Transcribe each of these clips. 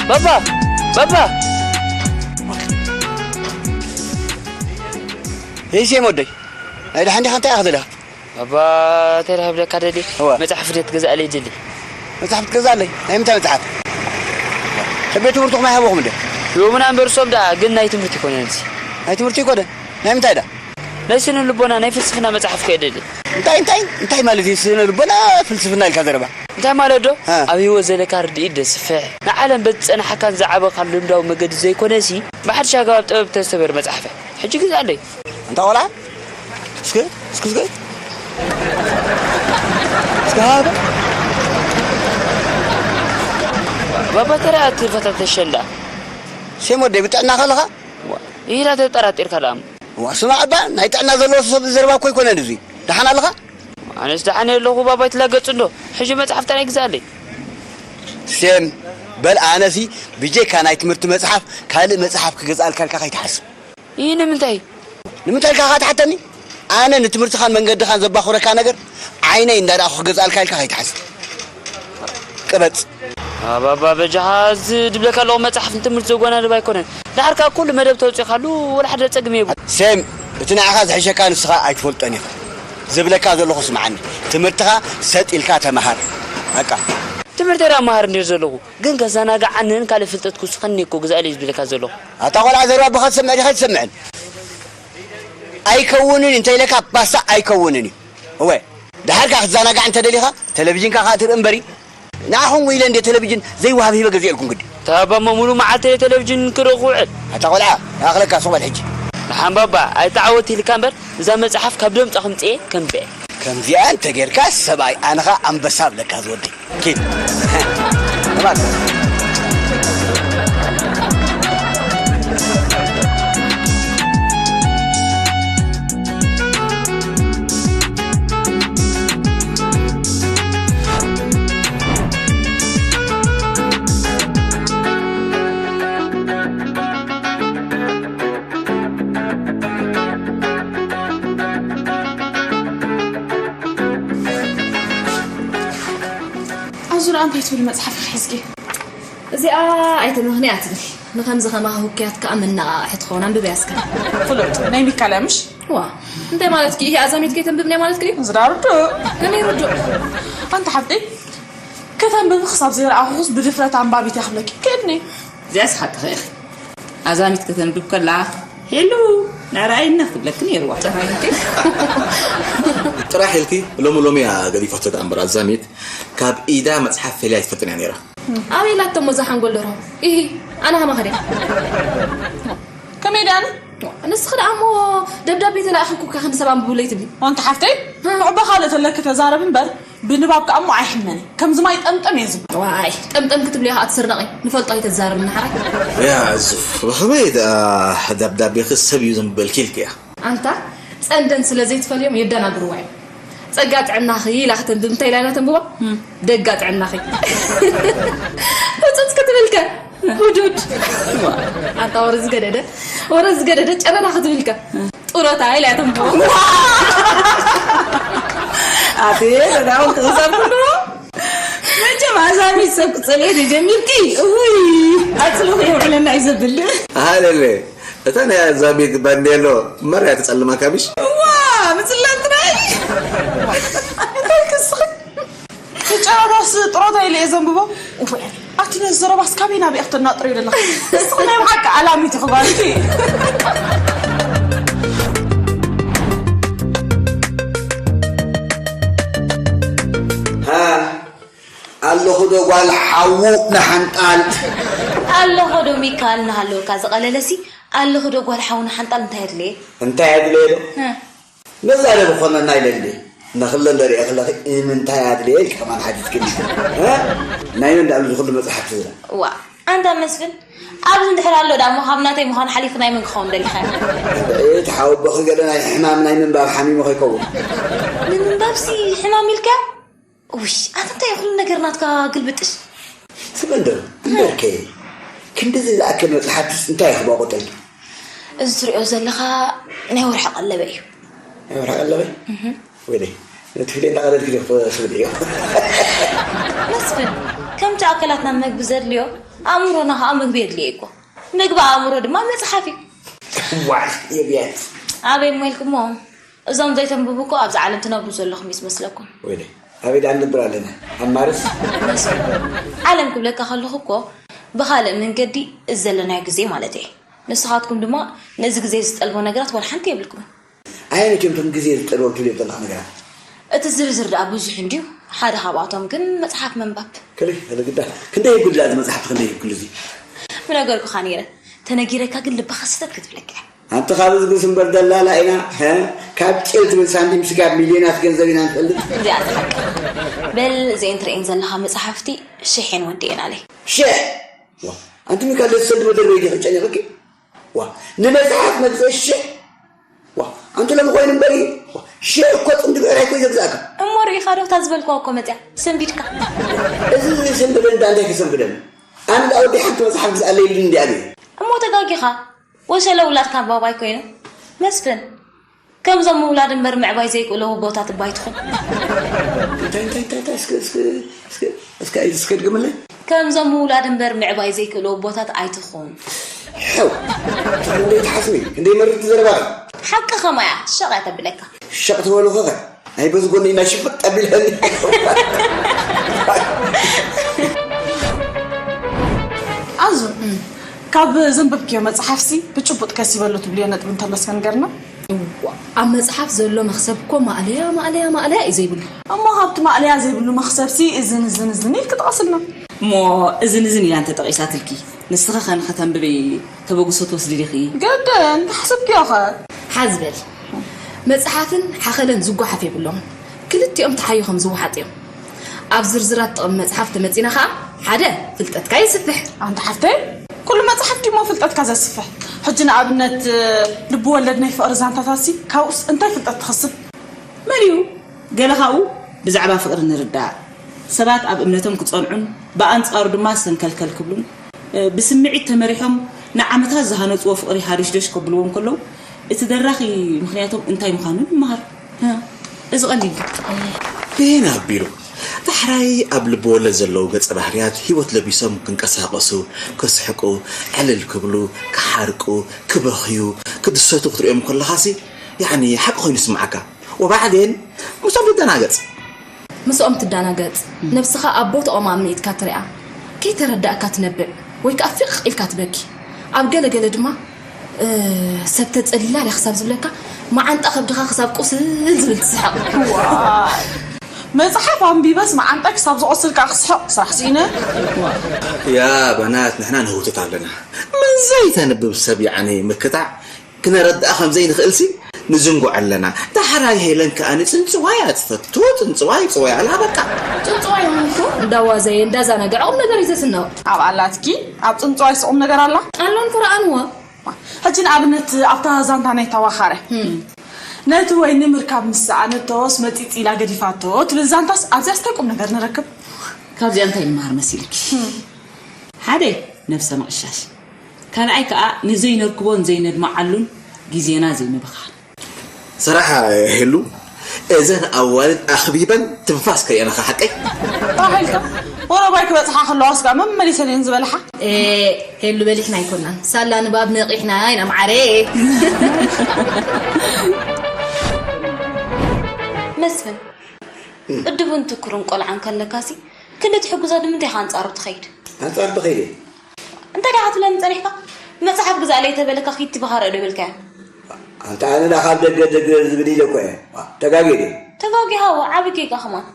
ባባ! ባባ! ሄይ፣ ሴም ወደይ፣ ናይ ደሓን ዲኻ? እንታይ ኢኻ ዘለኻ? ባባ፣ እንታይ ደኣ ክብለካ ደሊ? እወ። መጽሓፍ ድየ ትገዝኣለይ ደሊ? መጽሓፍ ትገዝኣለይ? ናይ ምንታይ መጽሓፍ? ከቤት ትምህርትኹም ኣይሃበኹም እንደ? ሂቦምና እምበር እሶም ደኣ፣ ግን ናይ ትምህርቲ ኣይኮነን እዚ። ናይ ትምህርቲ ኣይኮነን? ናይ ምንታይ ደኣ? ናይ ስነ ልቦና፣ ናይ ፍልስፍና መጽሓፍ ከ ደሊ። እንታይ፣ እንታይ፣ እንታይ ማለት እዩ? ስነ ልቦና፣ ፍልስፍና ኢልካ ዘረባ? እንታይ ማለት ዶ? እ። ኣብ ህይወት ዘለካ ርድኢት ደስፍሕ፣ ንዓለም በቲ ዝጸናሕካን ዝዓበኻሉ ልምዳዊ መገዲ ዘይኮነሲ፣ ብሓድሽ ኣገባብ ጥበብ ተዝተበርህ መጽሓፍ እያ። ሕጂ ግዝኣለይ። ኣንታ ቆልዓ፣ እስከ፣ እስከ፣ እስከ፣ እስከ ሃበ። ባባ፣ ተራ ትፈታተሸን ደኣ። ሴም ወደይ፣ ብጥዕናኻ ኣለኻ? ዋ፣ ኢላ ተጠራጢርካ ደኣ። ዋ፣ ስማዕ እባ፣ ናይ ጥዕና ዘለዎ ሰብ ዝዘረባ እኮ ኣይኮነን እዙይ። ደሓን ኣለኻ? ኣነስ ደሓን እየ ኣለኹ፣ ባባ ኣይትላገጽ እንዶ። ሕጂ መጽሓፍ ጥራይ ግዛለይ። ሴም፣ በል ኣነሲ ብጀካ ናይ ትምህርቲ መጽሓፍ ካልእ መጽሓፍ ክገዝኣልካ ኢልካ ከይትሓስብ። ይህ ንምንታይ? ንምንታይ ኢልካ ከትሓተኒ? ኣነ ንትምህርትኻን መንገድኻን ዘባኹረካ ነገር ዓይነይ እንዳረኣኹ ክገዝኣልካ ኢልካ ከይትሓስብ። ቅበጽ። ኣባባ በጃኻ፣ እዚ ድብለካ ኣለኹ መጽሓፍ ንትምህርቲ ዘጓናድብ ኣይኮነን። ደሓር ከኣ ኩሉ መደብ ተውጺኻሉ ወላ ሓደ ጸግሚ የብሉ። ሴም፣ እቲ ንዓኻ ዝሕሸካ ንስኻ ኣይትፈልጦን ኢኻ። ዝብለካ ዘለኹ ስምዓኒ። ትምህርትኻ ሰጥ ኢልካ ተመሃር። በቃ። ትምህርተይ ደኣ መሃር እንድየ ዘለኹ፣ ግን ከዘናግዓንን ካልእ ፍልጠት ክውስኸኒ እኮ ግዛእለይ ዝብለካ ዘለኹ። ኣታ ቆልዓ ዘረባ ብኻ ትሰምዕ ዲኻ ኣይትሰምዕን? ኣይከውንን እንተ ኢለካ ፓስታ ኣይከውንን እዩ። እወ፣ ደሓር ከኣ ክትዘናጋዕ እንተ ደሊኻ፣ ቴሌቪዥንካ ከኣ ትርኢ እምበሪ። ንዓኹም ኢለ እንደ ቴሌቪዥን ዘይወሃብ ሂበ ገዚኤልኩም ግዲ። ተባሞ ሙሉ መዓልቲ ቴሌቪዥን ክርኢ ክውዕል። ኣታ ቆልዓ፣ ይኣኽለካ፣ ሱቕ በል ሕጂ። ንሓምባባ፣ ኣይተዓወት ኢልካ እምበር፣ እዛ መጽሓፍ ካብ ደምጻ ከምጽኤ ከምጽኤ። ከምዚኣ እንተ ጌርካ ሰብኣይ፣ ኣነ ኸኣ ኣንበሳ እብለካ ዝወደይ። ኪድ። ተባረኽ። ኣብዚ ደኣ እንታይ ትብል መጽሓፍ ኢኺ ሒዝኪ? እዚኣ ኣይተመኽንያ ትብል። ንኸምዚ ኸማኻ ህኩያት ከኣ መነቓቕሒ ትኸውን። ኣንብብያ እስከ። ፍሉጥ ናይ ሚካል እያ ምሽ? ዋ፣ እንታይ ማለትኪ? ይሄ ኣዛሚት ከይተንብብንያ ማለትኪ ድዩ? እዚ ደኣ ርዱእ። ከመይ ርዱእ? ኣንቲ ሓፍተይ፣ ከተንብቢ ክሳብ ዘይረኣኹስ ብድፍረት ኣንባቢት እያ ክብለኪ ይክእልኒ። እዚኣስ ሓቅኺ ኢኺ። ኣዛሚት ከተንብብ ከላ፣ "ሄሉ፣ ናይ ረኣይና" ክትብለኪ ነይርዋ። ጥራሕ ኢልኪ ሎሚ ሎሚ እያ ገዲፋቶ ደኣ እምበር ኣዛሚት ካብ ኢዳ መጽሓፍ ፈልያ ኣይትፈልጥን እያ ነይራ። ኣበይ ኢላቶ እሞ እዛ ሓንጎል ደርሆ? ኢሂ፣ ኣነ ከማኺ ድየ? ከመይ ድየ ኣነ? ንስኺ ደኣ እሞ ደብዳቤ ተላእኺ እኮ ክንዲ ሰብ ኣንብቡለይ ትብሊ። ኣንቲ ሓፍተይ፣ እ። ኩዕቦ ካልእ ተለኪ ተዛረቢ እምበር፣ ብንባብ ከኣ እሞ ኣይሕመኒ። ከምዚ ማይ ጠምጠም እየ ዝብል። ዋይ፣ ጠምጠም ክትብሊ ኢኻ ኣትስርነቒ። ንፈልጦ ኣይተዛርብኒ ሓራይ። ያ፣ እዙ ብኸመይ ደኣ ደብዳቤኺ ሰብ እዩ ዘንብበልኪ ኢልክያ? ኣንታ፣ ጸንደን ስለ ዘይትፈልዮም የደናግርዋ እዮም። ጸጋ ጥዕናኺ ኢላ ከተንብብ፣ እንታይ ኢላ ኢና ተንብባ? ደጋ ጥዕናኺ። ህጹጽ ክትብልከ? ሁዱድ። ኣታ ወረ ዝገደደ፣ ወረ ዝገደደ ጨረራ ክትብልከ? ጡረታ ኢላ እያ ተንብባ። ኣቤት፣ በጣም ክቕጸር ኩሉ። መቸም ኣዛሚት ሰብ ክጸልየ ዶ ጀሚርኪ? እውይ፣ ኣጽልኹ የውዕለና እዩ ዘብል። ሃለለ፣ እታ ናይ ኣዛሚት ባንዴሎ መርያ ትጸልማ ካቢሽ? እዋ፣ ምጽላም ጥራይ። እንታይ ክስኺ? ጨረራስ ጥሮታ ኢለ እየ ዘንብቦ። እወ፣ ኣቲ ነዚ ዘረባስ ካበይ ናበይ ክትናጥርዮ ዘለኻ? ንስኺ ናይ ብሓቂ ኣላሚት ኢኺ ጓልቲ። ሃ፣ ኣለኹ ዶ ጓል ሓዉ ንሓንጣል? ኣለኹ ዶ ሚካል እናሃለወካ ዝቐለለሲ፣ ኣለኹ ዶ ጓል ሓዉ ንሓንጣል እንታይ ኣድለየ? እንታይ ኣድለየ ዶ? እ። መዛረቢ ኮነና ኢለ እንዴ? ንኽለ እንደ ሪኤ ከለኺ፣ ንምንታይ ኣድለየ ኢልኪ ከማን ሓቲትክኒ። እ? ናይ መን ደኣሉ ዝኹሉ መጽሓፍቲ ዝላ? ዋ፣ ኣንታ መስፍን፣ ኣብዚ እንድሕር ኣሎ ደኣ እሞ ካብ ናተይ ምዃን ሓሊፉ ናይ መን ክኸውን ደሊኻ? እቲ ሓወቦኺ ገለ ናይ ሕማም ናይ ምንባብ ሓሚሙ ከይከውን። ንምንባብሲ ሕማም ኢልካ? ውሽ፣ ኣታ እንታይ ኩሉ ነገር ናትካ ግልብጥሽ? ትመንዶ፣ እምበርከ፣ ክንድዚ ዝኣክል መጽሓፍትስ እንታይ ክባቑጠል? እዚ ትሪኦ ዘለኻ ናይ ወርሒ ቀለበ እዩ። ናይ ወርሒ ቀለበይ? እህ። ወይኔ፣ ነቲ ፊደል እንዳቐለልክ ዲኹ ትብል እዮ። መስፍን፣ ከምቲ ኣካላትና መግቢ ዘድልዮ፣ ኣእምሮና ኸኣ መግቢ የድልዮ እኮ። ምግቢ ኣእምሮ ድማ መጽሓፍ እዩ። ዋይ፣ የብያት። ኣበይ እሞ ኢልኩሞ? እዞም ዘይተንብቡ እኮ ኣብዚ ዓለም ትነብሩ ዘለኹም እዩ ዝመስለኩም። ወይኔ፣ ኣበይ ደኣ ንነብር ኣለና? ኣብ ማርስ? መስፍን፣ ዓለም ክብለካ ከለኹ እኮ ብኻልእ መንገዲ እዚ ዘለናዮ ግዜ ማለት እየ። ንስኻትኩም ድማ ነዚ ግዜ ዝጠልቦ ነገራት ዋላ ሓንቲ የብልኩምን። ኣየኖት እዮም እቶም ግዜ ዝጠልቦም ትብልዮም ዘለኻ ነገራት? እቲ ዝርዝር ደኣ ብዙሕ እንድዩ። ሓደ ካብኣቶም ግን መጽሓፍ ምንባብ። ከለይ፣ ከለ ግዳ። ክንደይ ይብሉ ደኣ እዚ መጽሓፍቲ ክንደይ ይብሉ እዚ? ምነገርኩኻ ነይረ። ተነጊረካ ግን ልብኻ ስተት ክትብለካ እያ። ኣንቲ ካብ ዝግስ እምበር ደላላ ኢና፣ ሀ? ካብ ጭል ትብል ሳንቲም ስጋብ ሚልዮናት ገንዘብ ኢና ንፈልጥ። እዚኣ እዛ ሓቂ። በል እዚኤን ትርእየን ዘለኻ መጽሓፍቲ ሽሕ እየን ወዲኤናለይ። ሽሕ? ዋ፣ ኣንቲ ሚካል ደስ ሰልዲ መደርበይ ዲኺ ጨኒቕኪ? ዋ፣ ንመጽሓፍ መግዝኢ ሽሕ? ዋ፣ ኣንቲ ሎሚ ኮይኑ እምበሪ፣ ዋ፣ ሽሕ እኮ ጽምዲ ብዕራይ እኮ እዩ ዘግዝኣካ። እሞ ርኢኻ ዶ እታ ዝበልክዋ እኮ መጽያ፣ ሰንቢድካ። እዚ ዝሰንብደኒ ደኣ እንታይ ክሰንብደኒ? ኣነ ደኣ ወዲ ሓንቲ መጽሓፍ ግዝኣለይ ኢሉኒ እንዲኣ እየ። እሞ ተጋጊኻ። ወሸለ ውላድካ ኣባባይ ኮይኑ። መስፍን፣ ከምዞም ምውላድ እምበር ምዕባይ ዘይክእሉ ኣቦታት እባ ኣይትኹን። እንታይ፣ እንታይ፣ እንታይ፣ እንታይ? እስከ፣ እስከ፣ እስከ፣ እስከ፣ እስከ ድገምለይ። ከምዞም ምውላድ እምበር ምዕባይ ዘይክእሉ ኣቦታት ኣይትኹን። ሕው! ክንደይ ትሓስቢ? ክንደይ መርርቲ ዘረባ እዩ። ሓቂ ከማያ፣ ሸቕ እያ ተብለካ። ሸቕ ትበሉ ኸኸ? ናይ በዚ ጎኒ ናይ ሽፍጥ ኣቢልኒ። ኣዙ፣ ካብ ዘንበብክዮ መጽሓፍሲ ብጭቡጥ ከሲበሉ ትብልዮ ነጥቢ እንተሎ እስከ ንገርና። እዋ፣ ኣብ መጽሓፍ ዘሎ መኽሰብ እኮ ማእለያ፣ ማእለያ፣ ማእለያ እዩ ዘይብሉ። እሞ ካብቲ ማእለያ ዘይብሉ መኽሰብሲ እዝን፣ እዝን፣ እዝን ኢልክ ጥቐስልና። እሞ እዝን፣ እዝን ኢላ እንተጠቒሳትልኪ፣ ንስኺ ከ ንኸተንብቢ ተበግሶ ትወስዲ ዲኺ? ገደን፣ እንተሓሰብክዮ ኸ? ሓዝ በል። መጽሓፍን ሓኸለን ዝጓሓፍ የብሎምን። ክልቲኦም ተሓይኾም ዝወሓጡ እዮም። ኣብ ዝርዝራት ጥቕሚ መጽሓፍ ተመጺና ኸኣ፣ ሓደ፣ ፍልጠትካ የስፍሕ። ኣንታ ሓፍተይ፣ ኩሉ መጽሓፍ ድዩሞ ፍልጠትካ ዘስፍሕ? ሕጂ ንኣብነት፣ ልቢ ወለድ ናይ ፍቕሪ ዛንታታትሲ፣ ካብኡስ እንታይ ፍልጠት ትኸስብ? መሊኡ፣ ገለ ካብኡ ብዛዕባ ፍቕሪ ንርዳእ። ሰባት ኣብ እምነቶም ክጸንዑን ብኣንጻሩ ድማ ሰንከልከል ክብሉን፣ ብስምዒት ተመሪሖም ንዓመታት ዝሃነጽዎ ፍቕሪ ሃደሽደሽ ከብልዎ እንከለዉ፣ እቲ ደራኺ ምኽንያቶም እንታይ ምዃኑ ንምሃር። እዚ ቀሊል እዩ። ብሄን ኣቢሉ፣ ዳሕራይ ኣብ ልቢ ወለድ ዘለዉ ገጸ ባህርያት ህይወት ለቢሶም ክንቀሳቐሱ፣ ክስሕቁ፣ ዕልል ክብሉ፣ ክሓርቁ፣ ክበኽዩ፣ ክድሰቱ ክትርእዮም ከለኻሲ፣ ያዕኒ ሓቂ ኮይኑ ይስምዓካ። ወባዕዴን ምስኦም ትደናገጽ። ምስኦም ትደናገጽ። ነብስኻ ኣብ ቦታኦም ኣሚእትካ ትሪኣ። ከይተረዳእካ ትነብዕ ወይ ከኣ ፊቕ ኢልካ ትበኪ። ኣብ ገለ ገለ ድማ፣ እ፣ ሰብ ተጸሊላ ድያ ክሳብ ዝብለካ፣ መዓንጣ ከብድኻ ክሳብ ቁስል ዝብል ትስሕቕ። ዋይ! መጽሓፍ ኣንቢበስ መዓንጣይ ክሳብ ዝቖስል ከኣ ክስሕቕ ስራሕ ስኢነ። ያ በናት፣ ንሕና ንህውትት ኣለና። ምን ዘይተንብብ ሰብ ያዕኒ ምክታዕ ክነረድኣ ከም ዘይንኽእልሲ ንዝንግዖ ኣለና። ዳሕራይ ሄለን ከኣ ንጽንጽዋይ እያ ትፈቱ። ጽንጽዋይ ጽዋይ ኣላ በቃ። ጽንጽዋይ እውን እኮ እንዳዋዘየ እንዳዛናግዐ ቁም ነገር እዩ ዘስንቕ። ኣብ ኣላትኪ ኣብ ጽንጽዋይስ ቁም ነገር ኣላ? ኣሎ እንኮ ረኣንዎ። ሕጂ ንኣብነት ኣብታ ዛንታ ናይ ታዋኻረ። ህም። ነቲ ወይኒ ምርካብ ምስ ሰኣነቶስ መጺጽ ኢላ ገዲፋቶ ትብል ዛንታስ ኣብዚኣስ እንታይ ቁም ነገር ንረክብ? ካብዚኣ እንታይ ንመሃር መሲልኪ? ሓደ፣ ነብሰ ምቕሻሽ። ካልኣይ ከኣ ንዘይነርክቦን ዘይነድምዓሉን ግዜና ዘይምብኻን። ሰራሓ ሄሉ፣ እዘን ኣዋልድ ኣኽቢበን ትንፋስ ከየነኻ ሓቀይ። ራሄልካ ወረባይ ክበጽሓ ከለዋ ስጋ መመሊሰን እየን ዝበልሓ። ሄሉ በሊሕና ኣይኮናን ሳላ ንባብ ነቂሕና ኢና ማዓረ። መስፍን፣ እድቡን ትኩርን ቆልዓ እንከለካሲ ክንዲ ትሕግዞ ንምንታይ ኢኻ ኣንጻሩ ትኸይድ? ኣንጻር ብኸይደ እንታይ ደኣ ክትብለኒ ጸኒሕካ? መጽሓፍ ግዛእለይ ተበለካ ኪድ ትበኻረ ዶ በልካዮ? ኣንታ ኣነ ዳ ካብ ደገ ደገ ዝብል ኢለ እኮ እየ። ተጋግየ ድየ? ተጋጊኻ ዓቢ ጌጋ ከማን።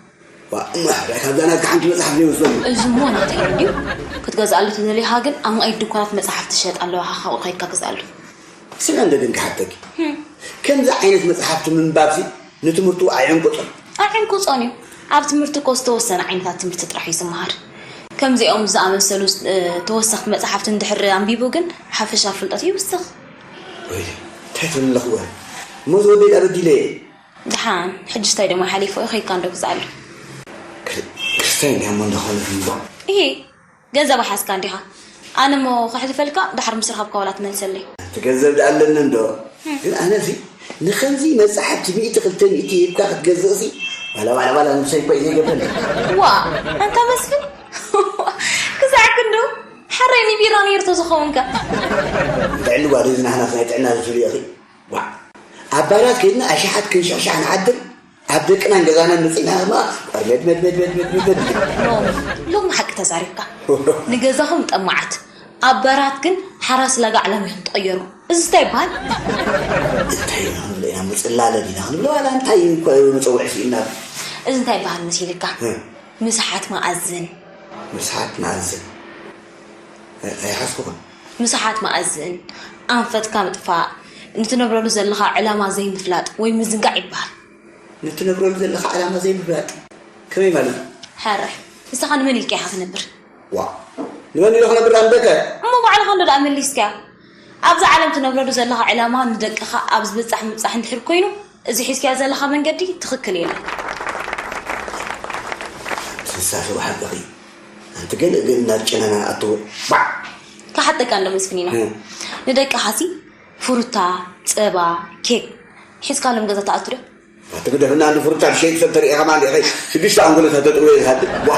ዋ እሞ ሕራይ ካብዛ ናትካ ሓንቲ መጽሓፍ ዘይወስደሉ። እዚ እሞ ናተይ ድዩ? ክትገዝኣሉ ተደሊኻ ግን ኣብ መኣይድ ድኳናት መጽሓፍቲ ዝሸጣ ኣለዋ፣ ካብኡ ከይድካ ግዝኣሉ። ስምዒ እንዶ ግን ክሓተኪ፣ ከምዚ ዓይነት መጽሓፍቲ ምንባብሲ ንትምህርቱ ኣየዕንቅጾን? ኣዕንቅጾን እዩ። ኣብ ትምህርቲ እኮ ዝተወሰነ ዓይነታት ትምህርቲ ጥራሕ እዩ ዝመሃር። ከምዚኦም ዝኣመሰሉ ተወሰኽቲ መጽሓፍቲ እንድሕር ኣንቢቡ ግን ሓፈሻዊ ፍልጠቱ ይውስኽ። ወይ እንታይ ትብል ኣለኺ ጓል? እሞ ዝወደይ ዳ በዲለ እየ። ደሓን ሕጂ እንታይ ደሞ ሓሊፉ እዩ ከይድካ እንዶ ግዝኣሉ። ክርስትያን ድያ እሞ እንዶ ክኾነት እምባ? እሂ ገንዘባ ሓዝካ እንዲኻ ኣነ እሞ ከሕልፈልካ ድሓር ምስ ረኸብካ ዋላ ትመልሰለይ። እቲ ገንዘብ ደኣ ኣለኒ እንዶ ግን ኣነሲ ንኸምዚ መጻሕፍቲ ሚእቲ ክልተ ሚእቲ ሂብካ ክትገዝእሲ ዋላ ዋላ ዋላ ንብሰይ እኮ እዩ ዘይገብረኒ። ዋእ ኣንታ መስፍን ክሳዕ ክንዱ ሕራይ ንቢራ ነይሩ ተዝኸውንከ። ጥዕኒ ጓል እዚ ናህናስ ናይ ጥዕና ዝፍልዮ እኺ ዋእ ኣባላት ከይድና ኣሽሓት ክንሽሕሻሕ ንሓድር ኣብ ደቅናን ገዛናን መጺእና ድማ ቆርመድመድመድመድመድመድ ሎሚ ሓቂ ተዛሪብካ ንገዛኹም ጠማዓት ኣባራት ግን ሓራስ ላጋ ዕላማ እዮም ተቐየሩ እዚ እንታይ ይበሃል? እንታይ ኢና ክንብሎ ኢና ምጽላለ ዲና ክንብሎ ዋላ እንታይ እዩ እኮ መጸውዒ ስኢና እዚ እንታይ ይበሃል መሲልካ? ምስሓት መኣዝን ምስሓት መኣዝን ኣይሓዝኩኹን ምስሓት መኣዝን ኣንፈትካ ምጥፋእ ንትነብረሉ ዘለኻ ዕላማ ዘይምፍላጥ ወይ ምዝንጋዕ ይበሃል። ንትነብረሉ ዘለኻ ዕላማ ዘይምፍላጥ ከመይ ማለት እዩ? ሕራይ ንስኻ ንመን ኢልካ ኢኻ ትነብር? ዋእ ንመን ኢለ ክነብር ኣንደከ? እሞ ባዕልኻ እንዶ ደኣ መሊስካያ። ኣብዛ ዓለም ትነብረሉ ዘለኻ ዕላማ ንደቅኻ ኣብ ዝብጻሕ ምብጻሕ እንድሕር ኮይኑ እዚ ሒዝካዮ ዘለኻ መንገዲ ትኽክል የለን። ትንሳፈ ብሓቅኺ ኣንቲ ገለ ግን ናብ ጨናና ኣትዎ ባዕ ክሓተካ እንዶ መስፍን ኢና ንደቅኻሲ ፍሩታ፣ ጸባ፣ ኬክ ሒዝካሎም ገዛ ትኣቱ ዶ? ኣቲ ግደፍና እንዲ ፍሩታ ዝሸይጥ ሰብ ተርእኻ ማን ኢኺ ሽዱሽተ ኣንጎሎ ተተጥርዮ ይሃድግ ዋ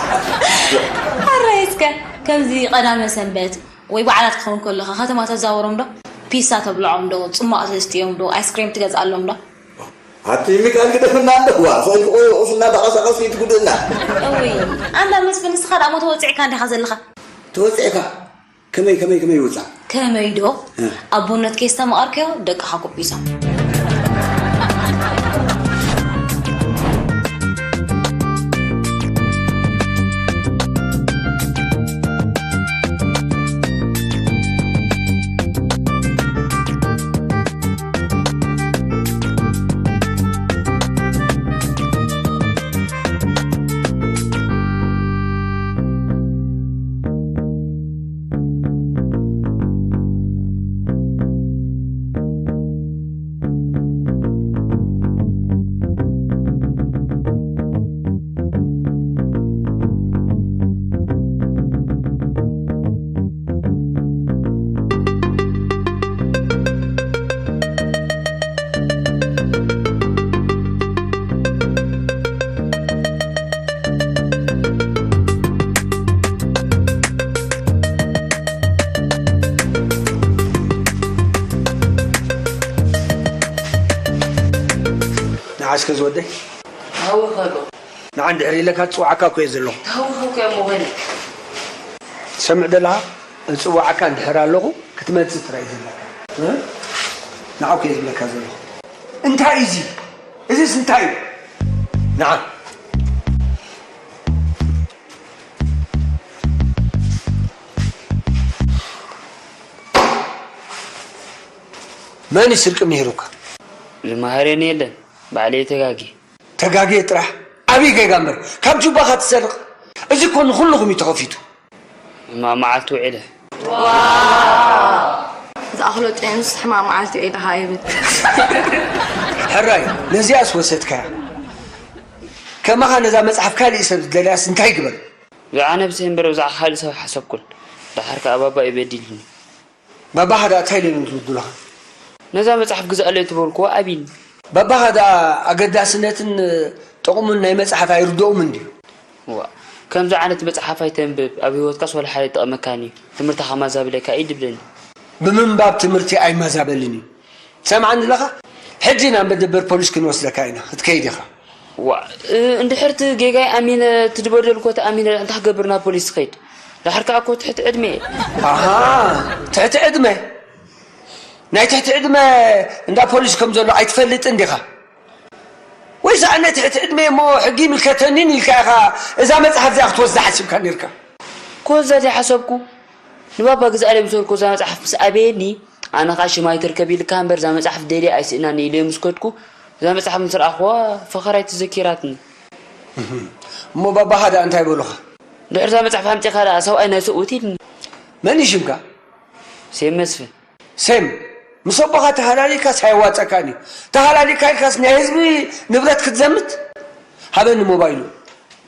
ኣራይ እስከ ከምዚ ቀዳመ ሰንበት ወይ በዓላት ክኸውን ከለኻ ከተማ ተዛውሮም ዶ ፒሳ ተብልዖም ዶ ጽማቕ ተስትዮም ዶ ኣይስክሬም ትገዝኣሎም ዶ ኣቲ ሚካል ግደፍና እንዶ ዋ ሰልኪ ቆይ ቁስና ተቐሳቐስ ይትጉድእና እውይ ኣንዳ መስፍን ንስኻ ደኣ ሞ ተወፂዕካ እንዲኻ ዘለኻ ተወፂዕካ ከመይ ከመይ ከመይ ይውጻእ? ከመይ ዶ ኣቦነት ከየስተማቐርካዮ ደቅኻ ኩቢሶም። ንዓስከ ዝወደይ ሃወኸሎ ንዓ እንድሕር ኢለካ ትፅውዓካ እኮ እየ ዘለኹ ሃወኸኩ እየ ሞኸኒ ትሰምዕ ዘለኻ እፅውዓካ እንድሕር ኣለኹ ክትመፅእ ጥራይ ዘለካ ንዓው ከየ ዝብለካ ዘለኹ እንታይ እዩ እዚ እዚስ እንታይ እዩ ንዓ መን እዩ ስርቂ ምሂሩካ? ዝመሃረኒ የለን ባዕለይ ተጋግየ። ተጋግየ ጥራሕ? ዓብዪ ጌጋ እምበር ካብ ጁባኻ ትሰርቕ? እዚ እኮ ንኹልኹም እዩ ተኸፊቱ። ሕማቕ መዓልቲ ውዒለ። ዝኣኽሎ ጥዑምስ ሕማቕ መዓልቲ ዒድኻ ኣይብል። ሕራይ፣ ነዚኣስ ወሰድካያ። ከማኻ ነዛ መጽሓፍ ካልእ ሰብ ዝደልያስ እንታይ ይግበር? ብዛዕባ ነብሰይ እምበር ብዛዕባ ካልእ ሰብ ሓሰብኩን። ደሓር ከኣ ባባ እዩ በዲልኒ። ባባኻ ደኣ እንታይ ኢሎም እዮም ዝብሉኻ? ነዛ መጽሓፍ ግዝኣለይ ትበልክዎ ኣቢኒ። ባባኻ ደኣ ኣገዳስነትን ጥቕሙን ናይ መጽሓፍ ኣይርድኦምን ድዩ? ዋ፣ ከምዚ ዓይነት መጽሓፍ ኣይተንብብ፣ ኣብ ህይወትካስ ወላ ሓደ ኣይጠቕመካን እዩ። ትምህርትኻ ማዛብለካ እዩ ድብለኒ። ብምንባብ ትምህርቲ ኣይማዛበልን እዩ። ሰምዓኒ ኣለኻ? ሕጂ ናብ መደበር ፖሊስ ክንወስደካ ኢና፣ ክትከይድ ኢኻ። ዋ፣ እ፣ እንድሕር እቲ ጌጋይ ኣሚነ፣ እቲ ዝበደልኮ ተኣሚነ፣ እንታይ ክገብር ናብ ፖሊስ ዝኸይድ? ድሓር ከኣ እኮ ትሕቲ ዕድመ እየ። ኣሃ፣ ትሕቲ ዕድመ? ናይ ትሕቲ ዕድመ እንዳ ፖሊስ ከም ዘሎ ኣይትፈልጥን ዲኻ? ወይስ ኣነ ትሕቲ ዕድመ እሞ ሕጊ ይምልከተኒን ኢልካ ኢኻ እዛ መጽሓፍ እዚኣ ክትወስዳ ሓሲብካ ኔርካ? ክወስዳ ዘይሓሰብኩ፣ ንባባ ግዝኣለይ ምስ በልኩ እዛ መጽሓፍ ምስ ኣበየኒ፣ ኣነ ኸኣ ሽማይ ትርከብ ኢልካ እምበር እዛ መጽሓፍ ደልየ ኣይስእናን ኢለ ምስ ከድኩ፣ እዛ መጽሓፍ ምስ ረኣኽዋ ፈኸራይ ተዘኪራትኒ። እሞ ባባኻ ደኣ እንታይ በሉኻ? ድሕሪ እዛ መጽሓፍ ኣምጺኻ ደኣ ሰብኣይ ናይ ሰብኡት ኢልኒ። መን እዩ ሽምካ? ሴም መስፍን። ሴም፣ ምስ ኣቦኻ ተሃላሊካስ ኣየዋጸካን እዩ። ተሃላሊካ ኢልካስ ናይ ህዝቢ ንብረት ክትዘምት? ሃበኒ ሞባይሉ።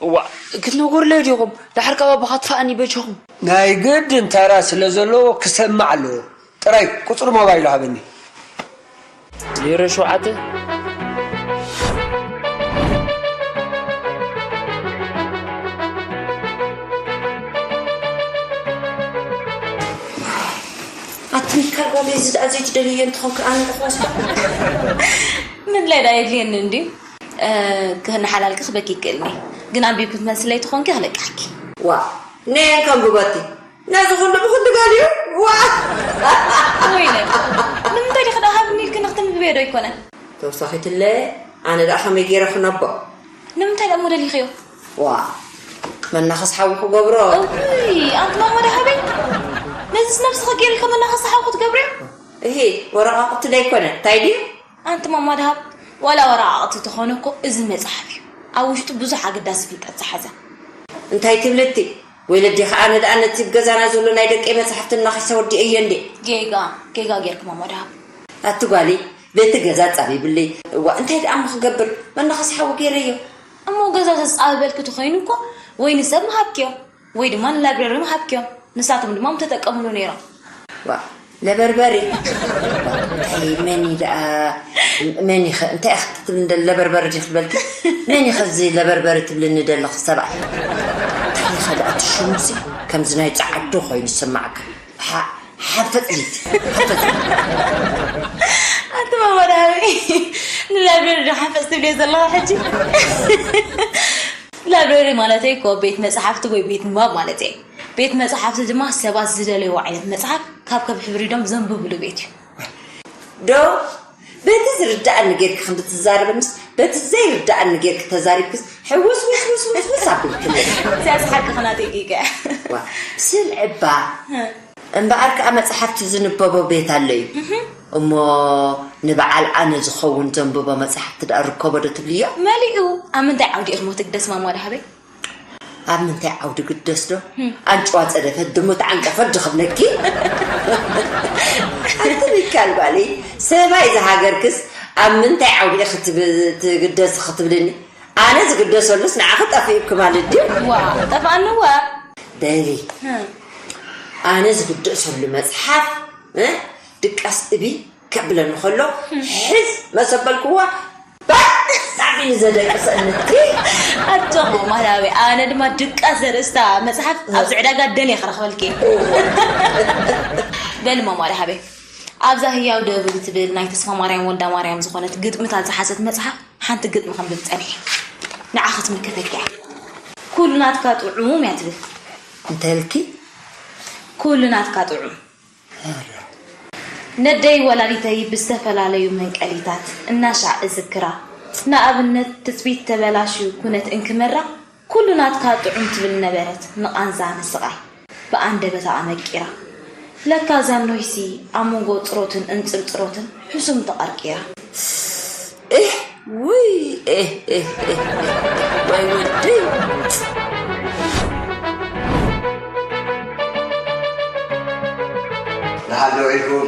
እዋ፣ ክትነግሩለይ ዲኹም? ድሓር ካብ ኣቦኻ ኣጥፍኣኒ በጃኹም። ናይ ግድን ተራ ስለ ዘለዎ ክሰምዕ ኣለዎ። ጥራይ ቁጽሪ ሞባይሉ ሃበኒ። ዜሮ ሸውዓተ። ኣቲ ሚካል፣ ጓለይ፣ እዚ ደኣ ዘይትደልዮ እንተኾንኪ ኣነ ዶ ክወስዶ? ምድላይ ደኣ የድልየኒ እንድዩ። እ፣ ንሓላልኪ ክበኪ ይክእልኒ። ግን ኣንቢብኪ ትመልስለይ ተኾንኪ ክለቅሓኪ። ዋ፣ ነየን ከንብበቲ። ነዚ ኩሉ ብክንዲ ገሊኡ? ዋ! ወይነ፣ ንምንታይ ዲኺ ደኣ ሃብኒ ኢልኪ ንክትንብብዮ ዶ ኣይኮነን? ተወሳኺትለ፣ ኣነ ደኣ ከመይ ገይረ ክነቦ? ንምንታይ ደኣ እሞ ደሊኽዮ? ዋ፣ መናኸስ ሓዊ ክገብሮ። እውይ፣ ኣንቲ ማማ ደሃበይ። ነዚስ ነብስኺ ገይርልኪ መናኸሲ ሓዊ ክትገብርዮ? እሂ፣ ወረቓቕቲ ደይኮነ፣ እንታይ ድዩ? ኣንቲ ማማ ደሃብ፣ ዋላ ወረቓቕቲ ተኾነ እኮ እዚ መጽሓፍ እዩ። ኣብ ውሽጡ ብዙሕ ኣገዳሲ ፍልጠት ዝሓዘ። እንታይ ትብሊ እቲ? ወይለዲ ኸኣ ኣነ ደኣ ነቲ ኣብ ገዛና ዘሎ ናይ ደቀይ መጽሓፍቲ እናኸሰ ወዲኤዮ እንዴ? ጌጋ፣ ጌጋ ጌርኪ ማማ ደሃብ። ኣቲ ጓለይ፣ ቤቲ ገዛ ጻቢብለይ። እዋ፣ እንታይ ደኣ እሞ ክገብር? መናኸሲ ሓዊ ገይረዮ። እሞ ገዛ ዘጻብበልኪ ተኾይኑ እኮ ወይ ንሰብ ምሃብክዮ። ወይ ድማ ንላይብረሪ ምሃብክዮም፣ ንሳቶም ድማ ምተጠቀምሉ ነይሮም። ዋ፣ ለበርበሪ። እንታይ መን እዩ ደኣ፣ መን እዩ ኸ፣ እንታይ ኢኺ ክትብሊ እንደ ለበርበሪ ዲኺ ትበልኪ? መን እዩ ኸዚ ለበርበሪ ትብልኒ ደለኺ ሰብኣይ? እንታይ ኢኺ ደኣ እቲ ሽሙሲ ከምዚ ናይ ጸዓዱ ኮይኑ ዝስማዓካ? ሓ-፣ ሓፈጽ ዲቲ፣ ሓፈጽ። ኣቲ ማማ ደሃበይ፣ ንላይብረሪ ዶ ሓፈጽ ትብልዮ ዘለኻ ሕጂ? ላይብረሪ ማለተይ እኮ ቤት መጽሓፍቲ ወይ ቤት ንባብ ማለት እየ። ቤት መጽሓፍቲ ድማ ሰባት ዝደለይዎ ዓይነት መጽሓፍ ካብ ከብሕብሪዶም ዘንብብሉ ቤት እዩ። ዶ በቲ ዝርድኣኒ ጌርኪ ክንዲ ትዛረቢ ምስ በቲ ዘይርድኣኒ ጌርኪ ተዛሪብክስ ሕውስ ውስ ውስ ውስ ውስ ኣብልክለይ። እዚኣስ ሓቅኺ ናተይ ጌጋ እያ። ዋ፣ ስምዒ እባ። እምበኣር ከኣ መጽሓፍቲ ዝንበቦ ቤት ኣሎ እዩ። እሞ ንበዓል ኣነ ዝኸውን ዘንብቦ መጽሓፍቲ ደኣ ርከቦ ዶ ትብልዮ? መሊኡ። ኣብ ምንታይ ዓውዲ ኢኺሞ ትግደስ ማማ ደሃበይ? ኣብ ምንታይ ዓውዲ ግደስ ዶ? ኣንጭዋ ጸደፈት፣ ድሙ ተዓንቀፈት ዶ ክብለኪ? ኣቲ ሚካል ጓለይ፣ ሰብኣይ ዝሃገርክስ ኣብ ምንታይ ዓውዲ ኢኺ ትብ-፣ ትግደሲ ክትብልኒ? ኣነ ዝግደሰሉስ ንዓኺ ጠፊኡኪ ማለት ድዩ? ዋ፣ ጠፍኣኒ ዋ። በሊ፣ ኣነ ዝግደሰሉ መጽሓፍ፣ እ፣ ድቃስ እቢ ከብለኒ ከሎ፣ ሕዝ መሰበልክዋ፣ ባዕ ሳዕቢኒ ዘደቅሰኒ። ኣጆኺ ማማ ደሃበይ፣ ኣነ ድማ ድቃስ ዘርእስታ መጽሓፍ ኣብዚ ዕዳጋ ደልየ ክረኽበልኪ እየ። በሊ ማማ ደሃበይ፣ ኣብዛ ህያው ደብሪ ትብል ናይ ተስፋማርያም ወልደማርያም ዝኾነት ግጥምታት ዝሓዘት መጽሓፍ ሓንቲ ግጥሚ ከንብብ ጸኒሐ። ንዓኺ ትምልከተኪ እያ። ኩሉ ናትካ ጥዑም እያ ትብል። እንታይ ኢልኪ? ኩሉ ናትካ ጥዑም። ነደይ ወላዲተይ ብዝተፈላለዩ መንቀሊታት እናሻዕ እዝክራ። ንኣብነት ትጽቢት ተበላሽዩ ኩነት እንክመራ ኩሉ ናትካ ጥዑም ትብል ነበረት ንቓንዛ ንስቓይ ብኣንደበታ ኣመቂራ። ለካ እዛ ኖይሲ ኣብ መንጎ ጽሮትን እንጽርጽሮትን ሕሱም ተቐርቂራ። እህ፣ ውይ፣ እህ፣ እህ፣ እህ፣ እህ፣ ወይ ወደይ። ደሓን ዶ ኢልኩም?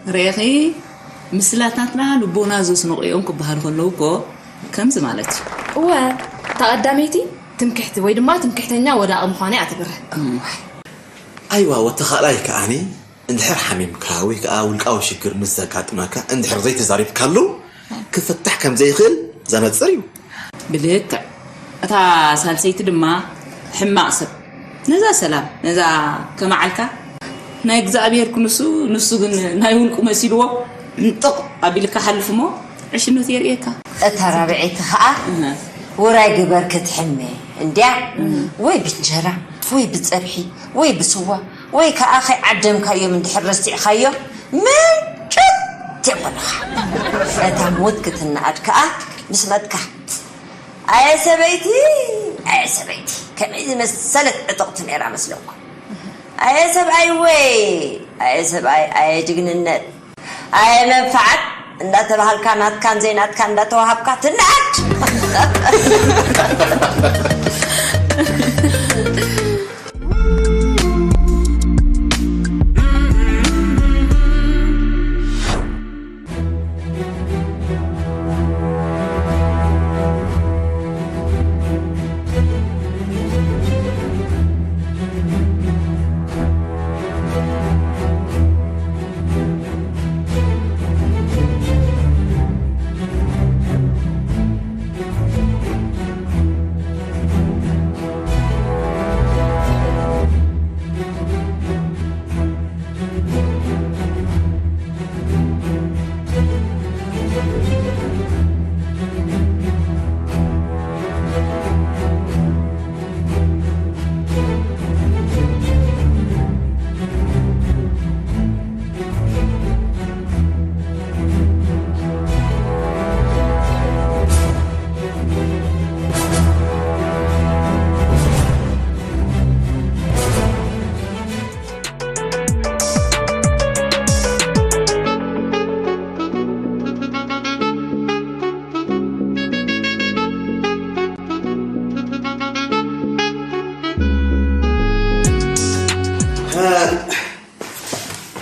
ርኢኺ፣ ምስላታትና ልቦና ዘስንቑ እዮም ክበሃል ከለዉ እኮ ከምዚ ማለት እዩ። እወ፣ እታ ቀዳመይቲ ትምክሕቲ ወይ ድማ ትምክሕተኛ ወዳቒ ምዃና እያ ትብርህ። እም። ኣይዋ፣ ወተኻእላይ ከኣኒ እንድሕር ሓሚምካ ወይ ከኣ ውልቃዊ ሽግር ምስ ዘጋጥመካ እንድሕር ዘይተዛሪብካሉ ክፍታሕ ከም ዘይኽእል ዘነጽር እዩ። ብልክዕ። እታ ሳልሰይቲ ድማ ሕማቕ ሰብ። ነዛ ሰላም፣ ነዛ ከመዓልካ ናይ እግዚኣብሔር ክንሱ፣ ንሱ ግን ናይ ውልቁ መሲልዎ እንጥቕ ኣቢልካ ሓልፍ እሞ ዕሽነት የርእየካ። እታ ራብዐይቲ ኸኣ እህ። ውራይ ግበር ክትሕመ እንድያ፣ እህ። ወይ ብእንጀራ ወይ ብጸብሒ ወይ ብስዋ ወይ ከኣ ከይዓደምካዮም እንድሕር ረሲዕካዮም ምንጭት የኾንኻ። እታ ሞት ክትነኣድ ከኣ ምስ መትካ። ኣየ ሰበይቲ፣ ኣየ ሰበይቲ፣ ከመይ ዝመሰለት ዕጥቕቲ ነይራ መስለኩም። ኣየ ሰብኣይ ወይ፣ ኣየ ሰብኣይ፣ ኣየ ጅግንነት፣ ኣየ መንፈዓት እንዳተባሃልካ ናትካን ዘይናትካን እንዳተዋሃብካ ትነኣድ።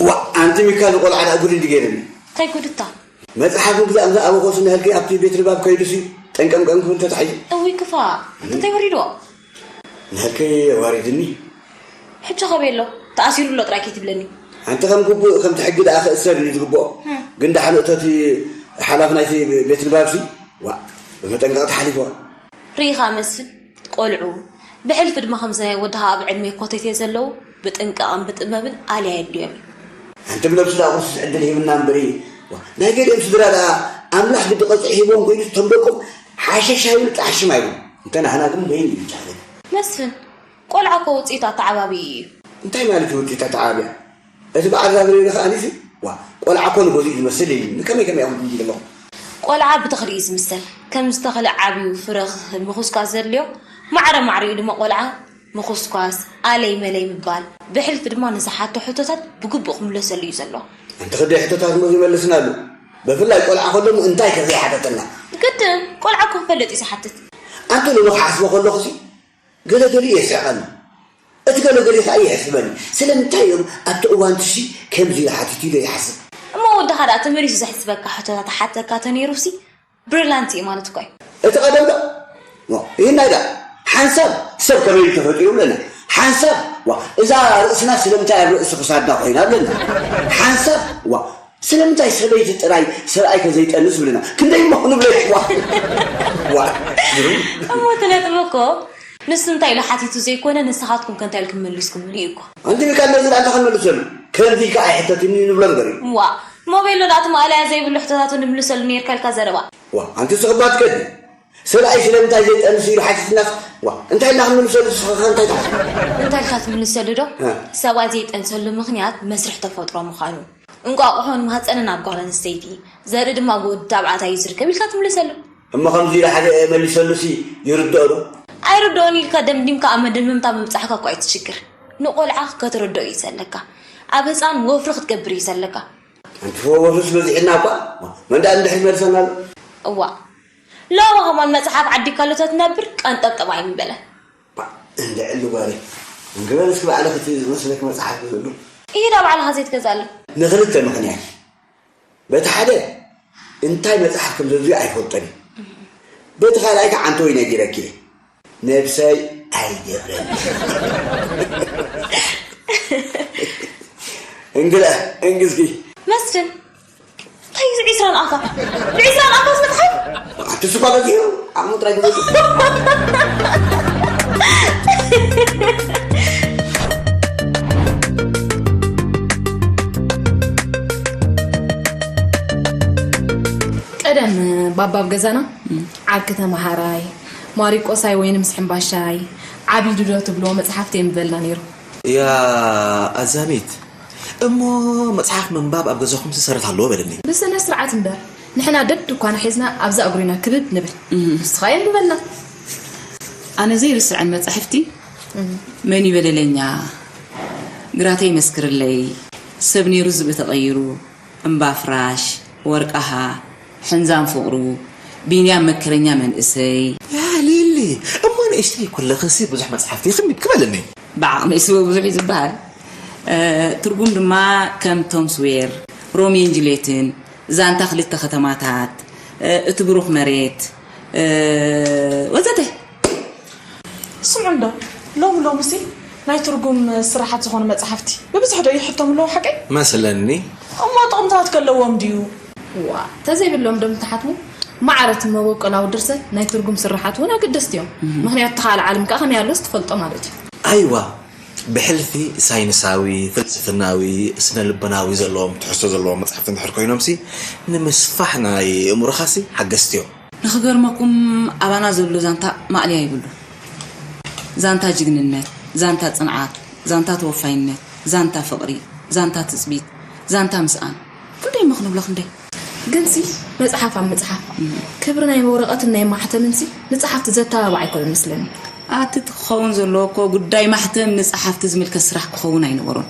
ዋ፣ ኣንቲ ሚካ ንቆልዓ ደኣ ጉድ እንዲ ገይርኒ። እንታይ ጉድታ? መጽሓፍ ምግዛእ ምስ ኣበኾስ ንህልከይ ኣብቲ ቤት ንባብ ከይዱሲ ጠንቀምቀም ክብል ተታሒዙ። እውይ ክፋእ፣ እንታይ ወሪድዎ? ንህልከይ ኣዋሪድኒ። ሕጂ ከበይ ኣሎ? ተኣሲሩ ኣሎ ጥራይ ከይትብለኒ። ኣንቲ ከም ግቡእ ከምቲ ሕጊ ደኣ ክእሰር እዩ ዝግብኦ። ህም። ግን ደሓን እቶቲ ሓላፊ ናይቲ ቤት ንባብሲ፣ ዋ፣ ብመጠንቀቕታ ሓሊፍዋ። ርኢኻ መስፍን፣ ቆልዑ ብሕልፊ ድማ ከምዚ ናይ ወድኻ ኣብ ዕድመ ኮተቴ ዘለዉ ብጥንቃቕን ብጥበብን ኣልያ የድልዮም እዩ። ኣንቲ ብነብሱ ደኣ ቁርሱስ ዕድል ሂብና እምበሪ፣ ዋ፣ ናይ ገሊኦም ስድራ ደኣ ኣምላኽ ግዲ ቀጽዒ ሂቦም ኮይኑ እቶም ደቆም ሓሸሽ ኣይብሉ ጣሕሽም ኣይብሉ። እንተ ናህና ግን በይን እዩ ጃህል። መስፍን፣ ቆልዓ እኮ ውጽኢት ኣተዓባብይኡ እዩ። እንታይ ማለት እዩ ውጽኢት ኣተዓባብያ? እቲ በዓል ዛብሬ ከኣ ኒሲ፣ ዋ፣ ቆልዓ እኮ ንገዝኡ ዝመስል እዩ። ንከመይ ከመይ ኢኹም ትብሉ ዘለኹም? ቆልዓ ብተኽሊ እዩ ዝምሰል። ከም ዝተኽሊ ዓብዩ ፍረ ክህብ ምኹስኳስ ዘድልዮ፣ ማዕረ ማዕሪኡ ድማ ቆልዓ ምኹስኳስ፣ ኣለይ መለይ ምባል፣ ብሕልፊ ድማ ንዝሓቶ ሕቶታት ብግቡእ ክምለሰሉ እዩ ዘለዎ። ኣንቲ ክደ ሕቶታት እሞ ዘይመለስናሉ። ብፍላይ ቆልዓ ከሎ እሞ እንታይ ከ ዘይሓተተና? ግድን፣ ቆልዓ እኮ ክፈልጥ እዩ ዝሓትት። ኣንቲ ንክሓስቦ ከለኹሲ፣ ገለ ገሊኡ የስሕቐኒ። እቲ ገለ ገሊኡ ከኣ የሕስበኒ። ስለምንታይ እዮም ኣብቲ እዋን ትሲ ከምዚ ኢሉ ሓቲቱ ኢለ ይሓስብ። እሞ ወድኻ ደኣ ተመሊሱ ዘሕስበካ ሕቶታት ሓተካ ተነይሩሲ ብሪላንት እዩ ማለት እኮ እዩ። እቲ ቀደም ዶ? ዋ፣ ይህናይ ደኣ ሓንሳብ ሰብ ከመይ ኢሉ ተፈጢሩ ብለና። ሓንሳብ፣ ዋ፣ እዛ ርእስና ስለምንታይ ኣብ ርእሲ ክሳድና ኮይና ብለና። ሓንሳብ፣ ዋ፣ ስለምንታይ ሰበይቲ ጥራይ ሰብኣይ ከዘይጠንስ ብለና። ክንደይ እሞ ክንብሎ ይሕዋ። ዋ፣ ግርም። እሞ እቲ ነጥቢ እኮ ንሱ እንታይ ኢሉ ሓቲቱ ዘይኮነ፣ ንስኻትኩም ከ እንታይ ኢልኩም መሊስኩምሉ እዩ እኮ። ኣንቲ ሚካል ነዚ ደኣ እንታይ ክንመልሰሉ? ከምዚ ኢልካ ኣይሕተትኒ ንብሎ እምበር እዩ። ዋ፣ ሞቤሎ ደኣ እቲ ማእለያ ዘይብሉ ሕቶታቱ ንምልሰሉ ነይርካ ኢልካ ዘረባ። ዋ፣ ኣንቲ ስኽባት ከዲ። ሰብኣይ ስለምንታይ ዘይጠንስ ኢሉ ሓቲትናስ፣ ዋ፣ እንታይ ኢልና ክንምልሰሉ ንስኻ ከ እንታይ ትሓስብ? እንታይ ኢልካ ትምልሰሉ ዶ? እ። ሰብኣይ ዘይጠንሰሉ ምኽንያት መስርሕ ተፈጥሮ ምዃኑ። እንቋቑሖ ንማህፀንን ኣብ ጓል ኣንስተይቲ፣ ዘርኢ ድማ ኣብ ወዲ ተባዕታይ እዩ ዝርከብ ኢልካ ትምልሰሉ። እሞ ከምዚ ኢሉ ሓደ መሊሰሉሲ ይርድኦ ዶ? ኣይርድኦን ኢልካ ደምዲምካ ኣብ መደምደምታ ምብጻሕካ እኮ ኣይትሽግር። ንቆልዓ ከተረድኦ እዩ ዘለካ። ኣብ ህፃን ወፍሪ ክትገብር እዩ ዘለካ። ኣንቲ ወፍርስ በዚሕና እኳ፣ መን ደኣ እንድሕር ይመልሰና ኣሎ? እዋ፣ ሎሚ ከማን መጽሓፍ ዓዲግካሉ ተትነብር ቀንጠብጠብ ኣይምበለን። ባ፣ እንድዕሊ ጓለይ፣ እንግበር እስኪ ባዕልኺ እቲ ዝመስለኪ መጽሓፍ ግዝእሉ። ኢዳ ባዕልኻ ዘይትገዝኣሉ። ንኽልተ ምኽንያት። በቲ ሓደ እንታይ መጽሓፍ ከም ዘድልዮ ኣይፈልጦን እዩ። በቲ ካልኣይ ከዓ ኣንተ ወይ ነጊረኪ እየ። ነብሰይ ኣይገብረን። እንግዳ እንግዝጊ መስፍን፣ እንታይ እዩ እዚ ዒስራን ኣፋ? ብዒስራን ኣፋ ዝመጽሓፍ? ኣቲ ስኳ በዚሑ፣ ዓቕሙ ጥራይ ግበዙ። ቀደም ባባ ኣብ ገዛና ዓርኪ ተመሃራይ፣ ማሪቆሳይ ወይንም ስሕምባሻይ፣ ዓቢዱ ዶ ትብልዎ መጽሓፍቲ የንብበልና ነይሩ። ያ ኣዛሚት፣ እሞ መጽሓፍ ምንባብ ኣብ ገዛኹም ሰረት ኣለዎ በልኒ። ብስነ ስርዓት እምበር፣ ንሕና ደድኳና ሒዝና ኣብዛ እግሩ ኢና ክብብ ንብል። ንስኻ የንብበልና። ኣነ ዘይርስዐን መጻሕፍቲ መን ይበለለኛ፣ ግራተይ መስክርለይ፣ ሰብ ነይሩ ዝብኢ ተቐይሩ፣ እምባ ፍራሽ፣ ወርቃሃ፣ ሕንዛም ፍቕሩ፣ ቢንያም መከረኛ መንእሰይ። ያ ሊሊ፣ እሞ ንእሽተይ ከለኽሲ ብዙሕ መጽሓፍቲ ክንብብኪ በልኒ። ብዓቕመይ ስወ ብዙሕ እዩ ዝበሃል። እ፣ ትርጉም ድማ ከም ቶም ስዌር፣ ሮሚዮን ጁልየትን፣ ዛንታ ክልተ ከተማታት፣ እ፣ እቲ ብሩኽ መሬት፣ እ፣ ወዘተ። ስምዑ እንዶ፣ ሎሚ ሎሚሲ ናይ ትርጉም ስራሓት ዝኾኑ መጻሕፍቲ ብብዝሒ ዶ ይሕተሙ ኣለዉ ሓቀይ? መስለኒ። እሞ ጥቕምታት ከለዎም ድዩ? ዋ፣ ተዘይብሎም ዶ ምትሓትሙ? ማዕረ እቲ መበቆላዊ ድርሰት ናይ ትርጉም ስርሓት እውን ኣገደስቲ እዮም። ምኽንያቱ ተኻለ ዓለም ከኣ ከመይ ኣሎስ ትፈልጦ ማለት እዩ። ኣይዋ፣ ብሕልፊ ሳይንሳዊ፣ ፍልስፍናዊ፣ ስነ ልቦናዊ ዘለዎም ትሕዝቶ ዘለዎም መጻሕፍቲ እንድሕር ኮይኖምሲ ንምስፋሕ ናይ እምሮኻሲ ሓገዝቲ እዮም። ንኽገርመኩም ኣባና ዘሎ ዛንታ ማእለያ ይብሉ። ዛንታ ጅግንነት፣ ዛንታ ጽንዓት፣ ዛንታ ተወፋይነት፣ ዛንታ ፍቕሪ፣ ዛንታ ትጽቢት፣ ዛንታ ምስኣን። ክንደይ እሞ ክንብሎ ክንደይ። ግንሲ መጽሓፍ ኣብ ምጽሓፍ ክብሪ ናይ ወረቐትን ናይ ማሕተምንሲ ንጸሓፍቲ ዘተባብዕ ኣይኮነን መስለኒ። ኣቲ እቲ ክኸውን ዘለዎ እኮ ጉዳይ ማሕተም ንጸሓፍቲ ዝምልከት ስራሕ ክኸውን ኣይነበሮን።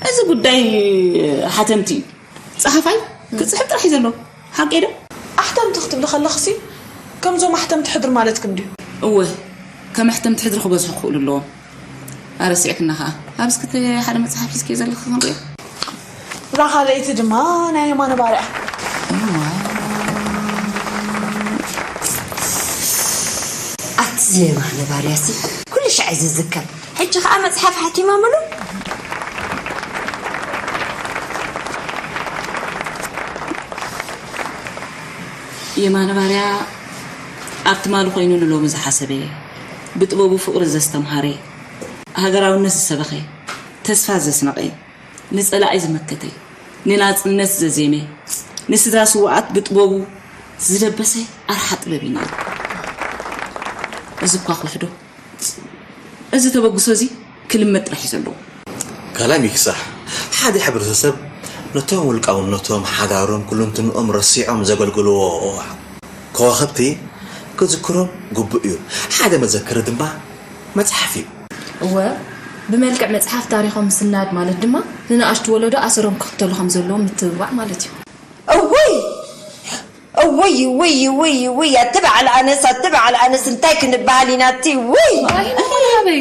እዚ ጉዳይ ሓተምቲ እዩ። ጸሓፋይ ክጽሕፍ ጥራሕ እዩ ዘለዎ። ሓቀይ ዶ? ኣሕተምቲ ክትብሊ ከለኽሲ ከምዞም ኣሕተምቲ ሕድሪ ማለትክን ድዩ? እወ፣ ከም ኣሕተምቲ ሕድሪ ክበዝሑ ክኽእሉ ኣለዎም። ኣረሲዕክና ኸኣ። ኣብ እስኪ እቲ ሓደ መጽሓፍ ሒዝክዮ ዘለኺ ክንሪኦ። እዛ ካልኣይቲ ድማ ናይ የማነ ባርያ። እዋ። ኣቲ የማነ ባርያሲ ኩሉ ሻዕ እዩ ዝዝከር። ሕጂ ኸኣ መጽሓፍ ሓቲማ ምሉእ። የማነ ባርያ ኣብ ትማሊ ኮይኑ ንሎሚ ዝሓሰበ፣ ብጥበቡ ፍቕሪ ዘስተምሃረ፣ ሃገራውነት ዝሰበኸ፣ ተስፋ ዘስነቐ፣ ንጸላኢ ዝመከተ፣ ንናጽነት ዘዜመ፣ ንስድራ ስዉኣት ብጥበቡ ዝደበሰ ኣርሓ ጥበብ እዩ ነይሩ። እዚ እኳ ክውሕዶ፣ እዚ ተበግሶ እዚ ክልመድ ጥራሕ እዩ ዘለዎ። ካልኣይ ሚክሳሕ፣ ሓደ ሕብረተሰብ ነቶም ውልቃውነቶም፣ ሓዳሮም፣ ኩለንትንኦም ረሲዖም ዘገልግልዎ ከዋኽብቲ ክዝክሮም ግቡእ እዩ። ሓደ መዘክሪ ድማ መጽሓፍ እዩ። እወ፣ ብመልክዕ መጽሓፍ ታሪኾም ምስናድ ማለት ድማ ንንኣሽቱ ወለዶ ኣሰሮም ክኽተሉ ከም ዘለዎም ምትብባዕ ማለት እዩ። እውይ! እውይ፣ እውይ፣ እውይ፣ እውይ፣ ኣቲ በዓል ኣነስ፣ ኣቲ በዓል ኣነስ እንታይ ክንበሃል ኢና ኣቲ፣ እውይ! ኣይንኹን ሃበይ።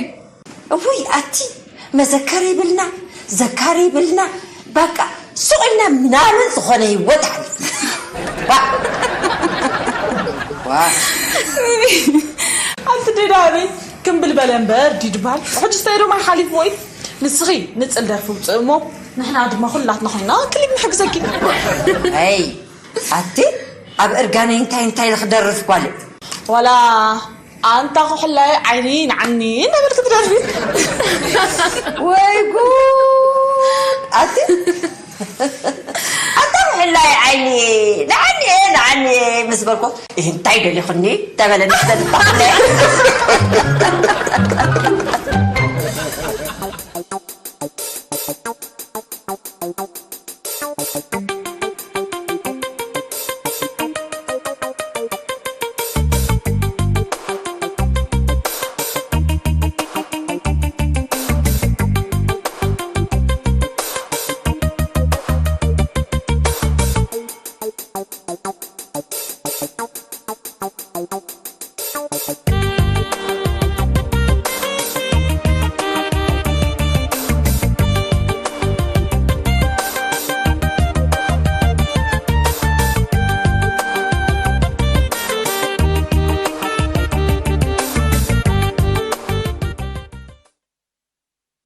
እውይ፣ ኣቲ መዘከሪ ይብልና፣ ዘካሪ ይብልና፣ በቃ ሱቕ ኢልና ምናምን ዝኾነ ህይወት ሓሊፍና። ዋ! ዋ! ኣንቲ ዶ ሃበይ፣ ክምብል በለ እምበር ድዩ ድበሃል? ሕጂ እንታይ ዶ ማይ ሓሊፍዎ እዩ? ንስኺ ንጽል ደርፊ ውጽእ እሞ፣ ንሕና ድማ ኩላትና ኮይና ክሊፕ ንሕግዘኪ። ኣይ፣ ኣቲ ኣብ እርጋነይ እንታይ እንታይ ኢለ ክደርፍ ጓል? ዋላ ኣንታ ኩሕላይ ዓይኒ ንዓኒ እናበልክ ትደርፊ። ወይ ጉድ! ኣቲ ኣታ ምሕላይ ዓይኒ ንዓኒ ንዓኒ ምስ በልኮ፣ "እህ፣ እንታይ ደሊኹኒ?" ተበለ ንስተንታለ።